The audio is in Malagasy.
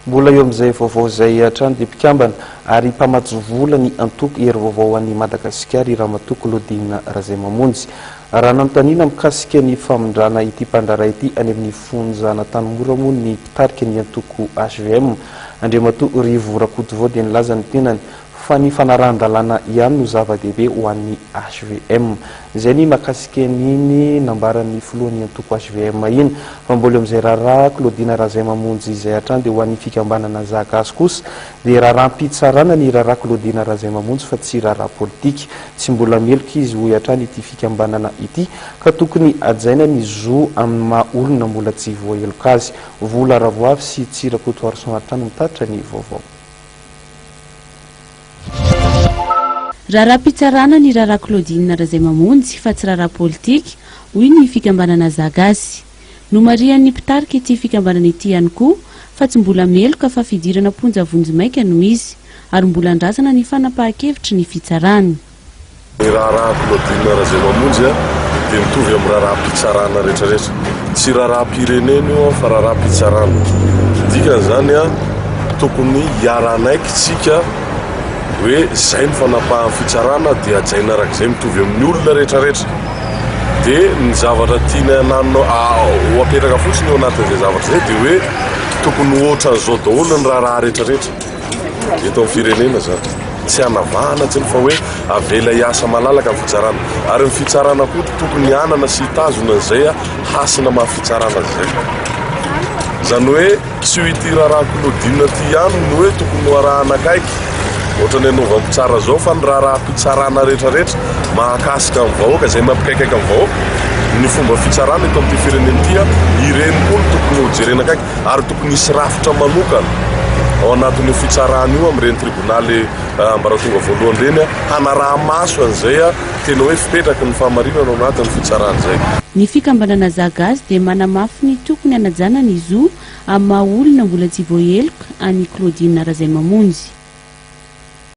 Mbola eo amin'izay vaovao izay hatrany dia mpikambana ary mpamatsy vola ny antoko Hery Vaovao an'i Madagasikara i Ramatoa Claudine Razaimamonjy. Raha nanontaniana mikasika ny famindrana ity mpandraharaha ity any amin'ny fonjan'Antanimora moa ny mpitarika ny antoko hvm, Andriamatoa Rivo Rakotovao dia nilaza ny tenany fa ny fanarahan-dalàna ihany no zava-dehibe ho an'ny hvm. Izay ny mahakasika an'iny nambaran'ny filohan'ny antoko hvm iny. Fa mbola eo amin'izay raharaha Claudine Razaimamonjy izay hatrany dia ho an'ny fikambanana Za Gasy kosa dia raharaham-pitsarana ny raharaha Claudine Razaimamonjy fa tsy raharaha politika. Tsy mbola meloka izy hoy hatrany ity fikambanana ity ka tokony hajaina ny zo amin'ny maha olona mbola tsy voaheloka azy. Vola Ravoavy sy Tsiry Rakotoarison hatrany mitatitra ny vaovao. Raharaham-pitsarana ny raharaha Claudine Razaimamonjy fa tsy raharaha politika, hoy ny fikambanana Za Gasy. Nomarihan'ny mpitarika ity fikambanana ity ihany koa fa tsy mbola meloka fa fidirana am-ponja vonjimaika no izy ary mbola andrasana ny fanapahan-kevitry ny fitsarana. Ny raharaha Claudine Razaimamonjy dia mitovy amin'ny raharaham-pitsarana rehetrarehetra. Tsy raharaham-pirenena io fa raharaham-pitsarana. Dikan'izany, tokony hiara-hanaiky isika hoe izay ny fanapahan'ny fitsarana dia hajaina arak'izay mitovy amin'ny olona rehetrarehetra. Dia ny zavatra tiana hananina ho apetraka fotsiny eo anatin'izay zavatra izay dia hoe tokony ho ohatran'izao daholo ny raharaha rehetrarehetra. Eto amin'ny firenena izany. Tsy hanavahana tsy fa hoe avela hiasa malalaka ny fitsarana. Ary ny fitsarana koa tokony hanana sy hitazona an'izay hasina maha fitsarana azy izay. Izany hoe tsy ho ity raharaha Claudine ity ihany no hoe tokony ho arahana akaiky ohatran'ny anaovan'ny mpitsara izao fa ny raharaham-pitsarana rehetrarehetra mahakasika ny vahoaka, izay mampikaikaika ny vahoaka, ny fomba fitsarana eto amin'ity firenena ity, ireny koa no tokony hojerena akaiky. Ary tokony hisy rafitra manokana ao anatin'io fitsarana io amin'ireny tribonaly ambaratonga voalohany ireny hanaraha-maso an'izay tena hoe fipetraky ny fahamarinana ao anatin'ny fitsarana izay. Ny fikambanana Za Gasy dia manamafy ny tokony hanajana ny zo amin'ny maha olona mbola tsy voaheloka an'i Claudine Razaimamonjy.